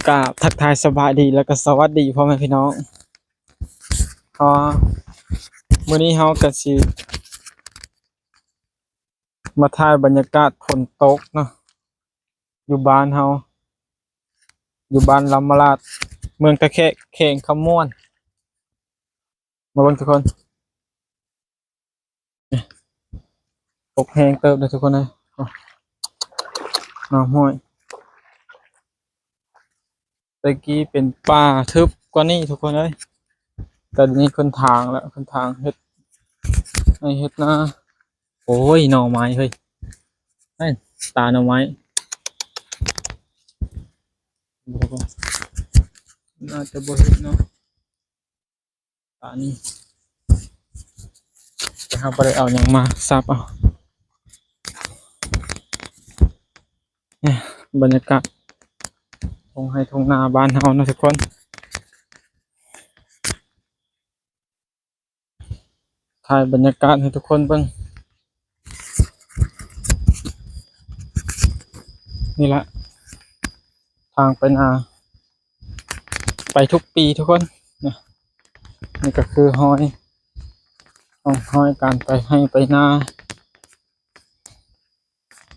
ກາບທັກທາຍສະບາຍດີ ແລ້ວກໍສະຫວັດດີພໍ່ແມ່ພີ່ນ້ອງ. ເຮົາ ມື້ນີ້ເຮົາກໍຊິມາຖ່າຍບັນຍາກາດຝົນຕົກເນາະ ຢູ່ບ້ານເຮົາ ຢູ່ບ້ານລຳມະລາດ ເມືອງທ່າແຂກ ແຂວງຄຳມ່ວນ. ມາເບິ່ງທຸກຄົນ ຕົກແຮງເຕີບເດີທຸກຄົນເອີຍ. ໂອ້ ນ້ຳຫ້ວຍ ແຕ່ກີ້ເປັນປ່າທຶບກວ່ານີ້ທຸກຄົນເອີຍ ແຕ່ດຽວນີ້ເພິ່ນຖາງແລ້ວ ເພິ່ນຖາງເຮັດໄຮ່ເຮັດນາ. ໂອ້ຍ ໜໍ່ໄມ້ເຮີ້ຍ ນັ້ນ ຕາໜໍ່ໄມ້ ໜ້າຈະບໍ່ເຫັນເນາະ. ຕານີ້ ແຕ່ເຮົາບໍ່ໄດ້ເອົາຫຍັງມາສັບເອົາ. ນີ້ບັນຍາກາດທົ່ງໄຮ່ທົ່ງນາບ້ານເຮົາເນາະທຸກຄົນ. ຖ່າຍບັນຍາກາດໃຫ້ທຸກຄົນເບິ່ງ. ນີ້ລະ ທາງໄປນາ ໄປທຸກປີທຸກຄົນ. ນີ້ ນີ້ກໍຄືຮອຍ ຮ່ອງຮອຍການໄປໄຮ່ໄປນາ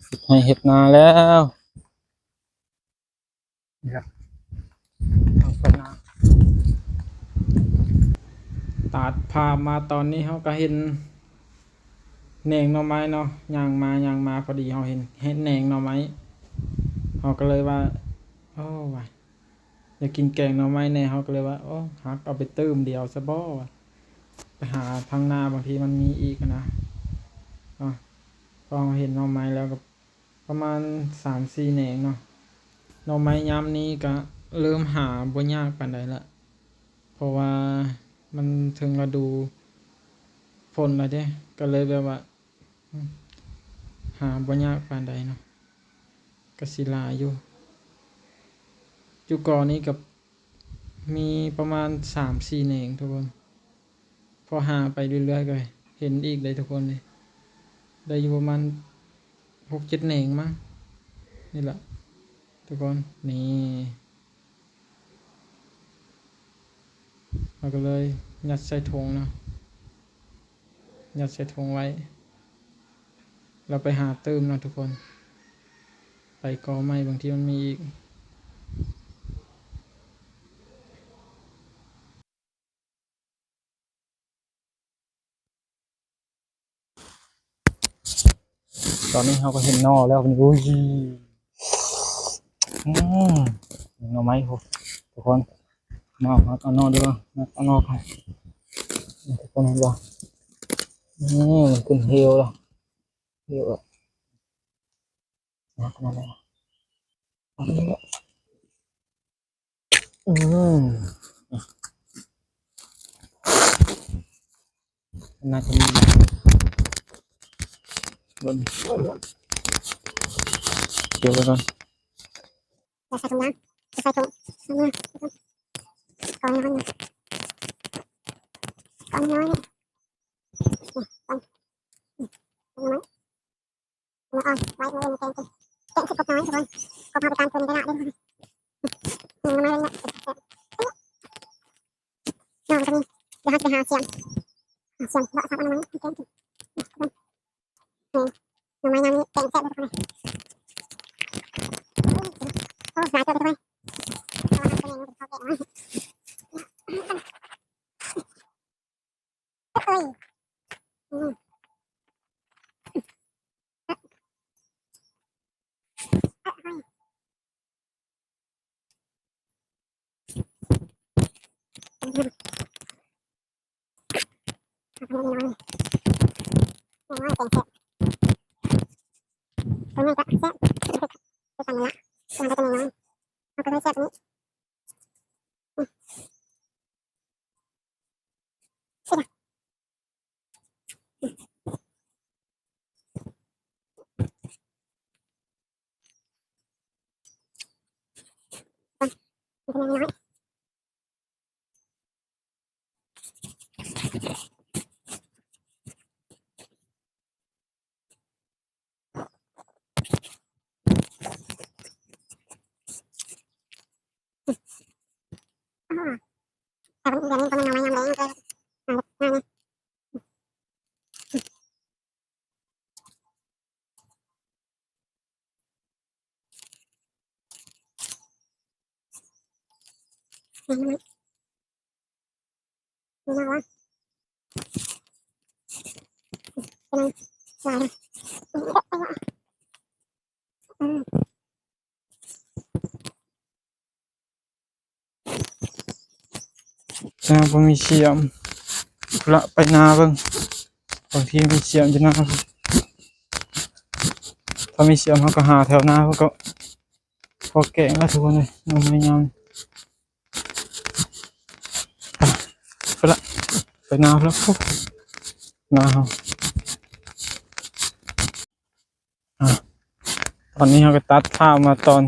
ເຮັດໄຮ່ເຮັດນາແລ້ວ. ນີ້ລະ ທາງໄປນາ ຕັດພາບມາຕອນນີ້ ເຮົາກໍເຫັນແໜງໜໍ່ໄມ້ເນາະ ຍ່າງມາ ຍ່າງມາ ພໍດີເຮົາເຫັນ ເຫັນແໜງໜໍ່ໄມ້ ເຮົາກໍເລີຍວ່າ ໂອ້ ວ່າ ຢາກກິນແກງໜໍ່ໄມ້ແດ່ ເຮົາກໍເລີຍວ່າ ໂອ້ ຫັກເອົາໄປຕື່ມດຽວຊະບໍ ວ່າ ໄປຫາທາງໜ້າ ບາງທີມັນມີອີກຫັ້ນນະ ເນາະ. ພໍເຮົາເຫັນໜໍ່ໄມ້ແລ້ວກໍ ປະມານສາມສີ່ແໜງເນາະ. ໜໍ່ໄມ້ຍາມນີ້ກະເລີ່ມຫາບໍ່ຍາກປານໃດລະ ເພາະວ່າມັນເຖິງລະດູຝົນລະເດ້ ກະເລີຍແບບວ່າ ຫາບໍ່ຍາກປານໃດເນາະ ກະຊິຫຼາຍຢູ່. ຢູ່ກໍນີ້ກະມີປະມານສາມສີ່ແໜງທຸກຄົນ. ພໍຫາໄປເລື້ອຍໆ ກໍເຫັນອີກເດ້ທຸກຄົນເດ້ ໄດ້ຢູ່ປະມານຫົກເຈັດແໜງມັ້ງ ນີ້ລະທຸກຄົນ. ນີ້ ເຮົາກໍເລີຍຍັດໃສ່ຖົງເນາະ ຍັດໃສ່ຖົງໄວ້ ແລ້ວໄປຫາຕື່ມເນາະທຸກຄົນ ໄປກໍໃໝ່ ບາງທີມັນມີອີກ. ຕອນນີ້ເຮົາກໍເຫັນໜໍ່ແລ້ວ ໂອ້ຍ ອືມ ໜໍ່ໄມ້ພຸ້ນທຸກຄົນ. ມາ ມາເອົາໜໍ່ດີກວ່າ ມາເອົາໜໍ່ກ່ອນ. ນີ້ ທຸກຄົນເຫັນບໍ່? ນີ້ ມັນຂຶ້ນຮຽວແລ້ວ ຮຽວແລ້ວ ໜໍ່ຂະໜາດໃດ? ອືມ ໜ້າຈະມີ ເບິ່ງ ເກັບໄວ້ກ່ອນ. ຢ່າໃສ່ຖົງຍາງ ໃສ່ຖົງ ຂອງນ້ອຍ ຂອງນ້ອຍ ນີ້ ນີ້ ຂອງນ້ອຍ. ເອົາໄວ້ມື້ອື່ນແກງກິນ ແກງກິນກົບນ້ອຍທຸກຄົນ ກົບເຮົາໄປຕາມຄົນໄປລະເດີ້ ນີ້ໜໍ່ໄມ້ເລີຍເນາະ ແຊບໆ ນ້ອງກໍມີ ດຽວເຮົາຊິໄປຫາສຽມ ຫາສຽມເລາະສັບເອົາໜໍ່ໄມ້ແກງກິນ ນີ້ໜໍ່ໄມ້ຍາມນີ້ແກງແຊບເດີ້ທຸກຄົນ. ໂອ້ ຫຼາຍເຕີບເດີ້ທຸກຄົນ ເພາະວ່າເຮົາກໍແມ່ນເຂົາແກງເນາະ. ເອີຍ ອືມ ໂອ້ຍ ແກງແຊບ ໂຕນີ້ກໍແຊບ ຄືກັນນັ້ນລະ ເຮົາກໍເລີຍແຊບນີ້. ໂ ຖ້າເພິ່ນເດືອນນີ້ເພິ່ນເອົາມາຍາມແລງເລີຍ ເອົາມານີ້ ນາບໍ່ມີສຽມ ລະໄປນາເບິ່ງ ບາງທີມີສຽມຢູ່ນາ ຖ້າມີສຽມເຮົາກໍຫາແຖວນາ ເຮົາກໍພໍແກງລະທຸກຄົນເອີຍ ໜໍ່ໄມ້ຍາມ ໄປລະ ໄປນາລະ ນາເຮົາ ອ່າ ຕອນນີ້ເຮົາກໍຕັດພາບມາຕອນ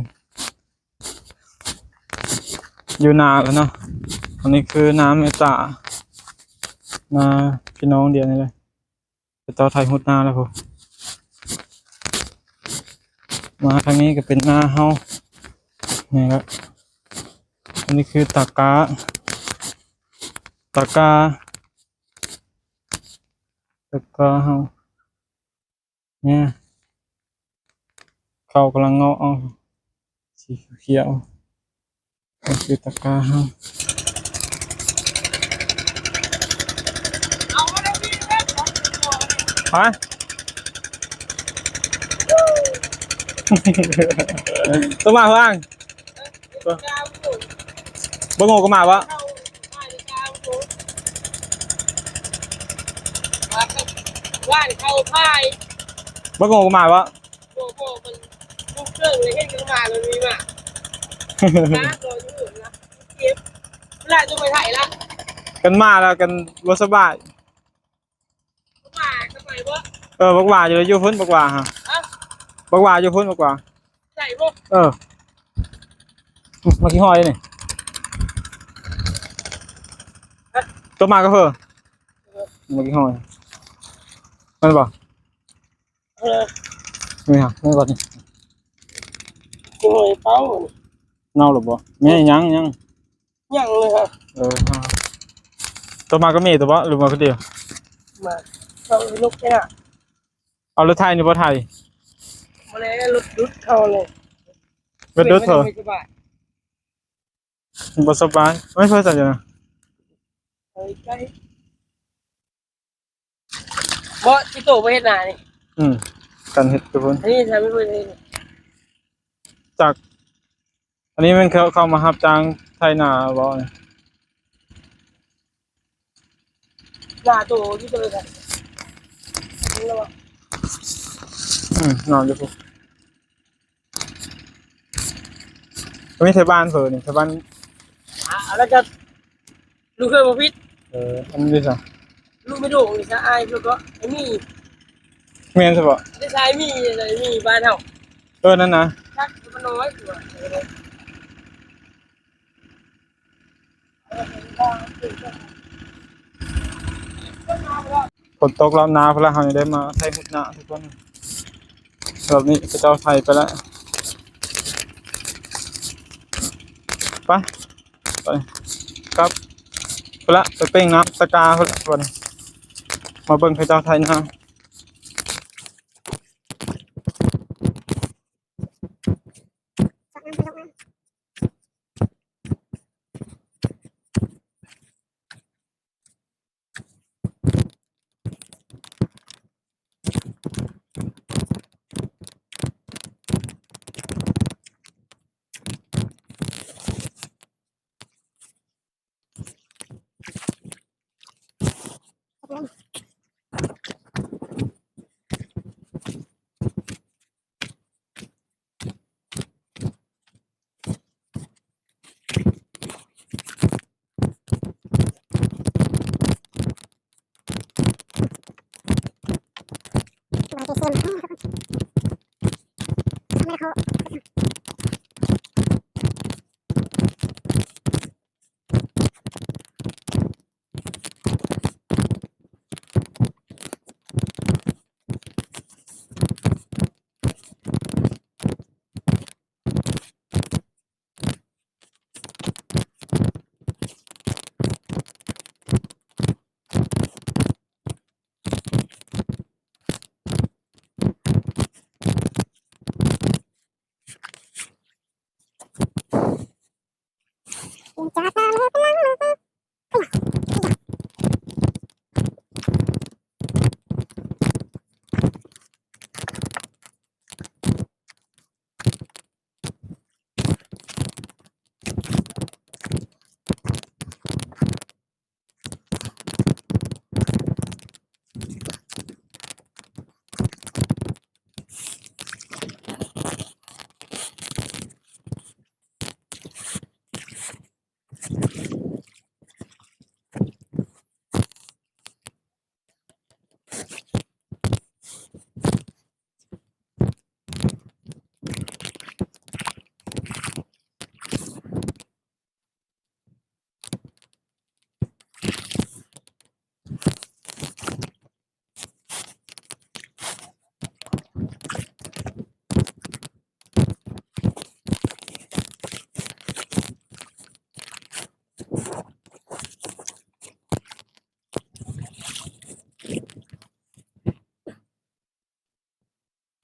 ຢູ່ນາແລ້ວເນາະ ອັນນີ້ຄືນາແມ່ຕາ ນາພີ່ນ້ອງດຽວນີ້ເລີຍ ເຂົາເຈົ້າໄຖຮຸດນາແລ້ວພຸ້ນ ມາທາງນີ້ກໍເປັນນາເຮົາ ນີ້ລະ ອັນນີ້ຄືຕາກ້າ ຕາກ້າ ຕາກ້າເຮົາ ນີ້ ເຂົ້າກຳລັງງອກອອກ ສີຂຽວ ນີ້ຄືຕາກ້າເຮົາ ໄປ ຕົວມາຫວາງ ບໍ່ໂງ່ກໍມາບໍ່? ບ້ານເຂົາພາຍ ບໍ່ໂງ່ກໍມາບໍ່? ບໍ່ ບໍ່ ມັນບຸກເກີງເລີຍ ເຫັນກັນມາແລ້ວມີມາ ນາກໍຢູ່ນະ ເກັບ ລະຈະໄປໄທລະ ກັນມາແລ້ວກັນບໍ່ສະບາຍ. ບັກຫວ່າກໍໄປບໍ່? ເອີ ບັກຫວ່າຢູ່ ຢູ່ພຸ້ນບັກຫວ່າຫະ ຮະ? ບັກຫວ່າຢູ່ພຸ້ນບັກຫວ່າ ໃສ່ບໍ່? ເອີ ມາກິນຫອຍນີ້ ຮະ? ຕົວມາກະເພີ ເອີ ມາກິນຫອຍ ແມ່ນບໍ່? ເອີ ນີ້ຫະ ແມ່ນບໍ່ນີ້? ກິນຫອຍເປົາ ເນົ່າແລ້ວບໍ່? ແມ່ນ ຍັງ ຍັງ ຍັງເລີຍຮະ ເອີ ໂຕມາກັບແມ່ໂຕບໍ່ ຫຼືມາຄົນດຽວ? ມາ ເຂົາລົກແຕ່ນະ ເອົາລົດໄຖນີ້ບໍ່ໄຖ? ບໍ່ແລ້ວ ລົດດຸດເຂົາເລີຍ ລົດດຸດເຂົາ ບໍ່ສະບາຍ ບໍ່ສະບາຍ ໄປໃສຢູ່ນະ? ໄປໄກ. ບໍ່ ຊິໂຕບໍ່ເຮັດນານີ້ ອືມ ກັນເຮັດທຸກຄົນ ອັນນີ້ທຳໃຫ້ເພິ່ນເຮັດ ຈັກ ອັນນີ້ແມ່ນເຂົາ ເຂົາມາຮັບຈ້າງໄຖນາບໍ່ນີ້? ນາໂຕຢູ່ເທິງ ອືມ ນອນຢູ່ພຸ້ນ. ມີແຖວບ້ານເພິ່ນນີ້ ແຖວບ້ານ ອ່າ ແລ້ວກໍລູກເຂີຍບໍ່ຜິດ ເອີ ອັນນີ້ຊະ ລູກແມ່ດົງນີ້ຊະ ອ້າຍເພິ່ນກໍໄອ້ໝີ່ ແມ່ນຊະບໍ່? ໄດ້ຊາຍໝີ່ ໄອ້ໝີ່ບ້ານເຮົາ ເອີ ນັ້ນນະ ຈັກມັນນ້ອຍ ຝົນຕົກລອບໜ້າພຸ້ນລະ ເຮົາຍັງໄດ້ມາໄຖຮຸດໜ້າທຸກຄົນ ລອບນີ້ເຂົາເຈົ້າໄຖໄປລະ ໄປ ໄປ ກັບ ພຸ້ນລະ ໄປເປັ່ງນ້ຳຕະກາພຸ້ນລະ ບັດນີ້ ມາເບິ່ງເຂົາເຈົ້າໄຖນາ. ເ ນີ້ລະ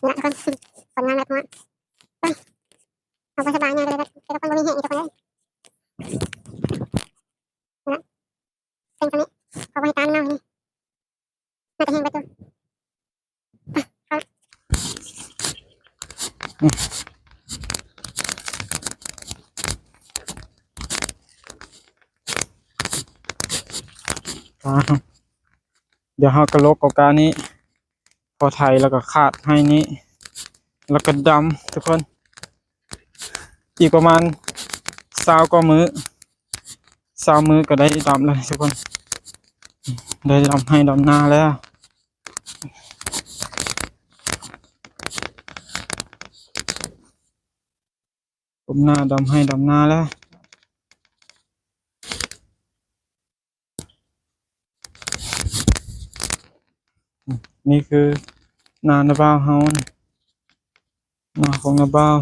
ທຸກຄົນ ຜົນງານແບບນີ້ ໄປ ເຮົາບໍ່ສະບາຍງ່າຍເລີຍ ແຕ່ລະຄົນບໍ່ມີແຮງອີກທຸກຄົນເອີຍ ນີ້ລະ ເປັນສ່ຳນີ້ ເຂົາບໍ່ໃຫ້ຕາຍນຳເຮົານີ້ ໜ້າຈະແຮງເບິດຢູ່ ໄປ ເຂົ້າລະ ອາ ດຽວເຮົາກະຫຼົກເອົາການີ້ ພໍໄຖແລ້ວກະຄາດໃຫ້ນີ້ ແລ້ວກະດຳທຸກຄົນ ອີກປະມານຊາວກວ່າມື້ ຊາວມື້ກະໄດ້ດຳແລ້ວທຸກຄົນ ໄດ້ດຳໄຮ່ດຳນາແລ້ວ ກົ້ມໜ້າດຳໄຮ່ດຳນາແລ້ວ. ນີ້ຄືນານ້າບ່າວເຮົາ ນາຂອງນ້າບ່າວ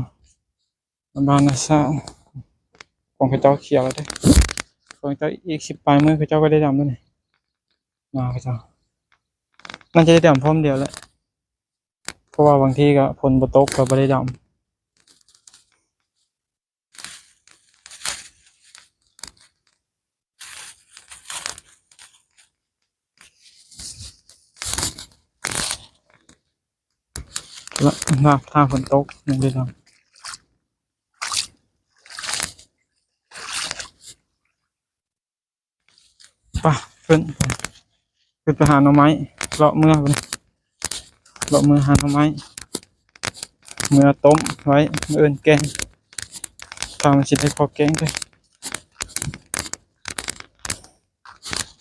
ນ້າບ່າວນ້າສາວ ຂອງເຂົາເຈົ້າຂຽວແລ້ວເດ້ ຂອງເຈົ້າອີກສິບປາຍມື້ເຂົາເຈົ້າກະໄດ້ດຳແລ້ວນີ້ ນາເຂົາເຈົ້າ ໜ້າຈະໄດ້ດຳພ້ອມດຽວແຫຼະ ເພາະວ່າບາງທີກະຝົນບໍ່ຕົກກະບໍ່ໄດ້ດຳ. ລະ ຖ້າ ຖ້າຝົນຕົກຍັງໄດ້ດຳ. ໄປ ຂຶ້ນ ຂຶ້ນໄປຫາໜໍ່ໄມ້ ເລາະເມືອ ເລາະເມືອຫາໜໍ່ໄມ້ ເມືອຕົ້ມໄວ້ ມື້ອື່ນແກງ ຖ້າມັນຊິໄດ້ພໍແກງເດີ.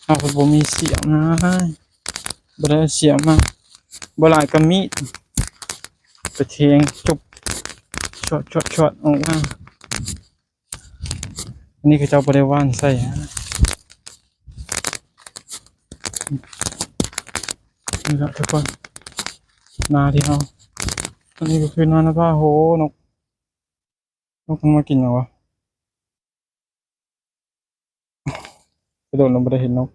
ເຮົາກະບໍ່ມີສຽມນະ ບໍ່ໄດ້ເອົາສຽມມາ ບໍ່ຫຼາຍກະມີດ ໄປແທງຈົບ ຊວດໆໆ ອອກມາ. ອັນນີ້ເຂົາເຈົ້າບໍ່ໄດ້ຫວ່ານໃສ່ ນີ້ລະທຸກຄົນ ນາທີ່ເຮົາ ອັນນີ້ກະຄືນານະພາ ໂຫ ນົກ ນົກມັນມາກິນຫຍັງວະ? ກະໂດນລະບໍ່ໄດ້ເຫັນນົກ.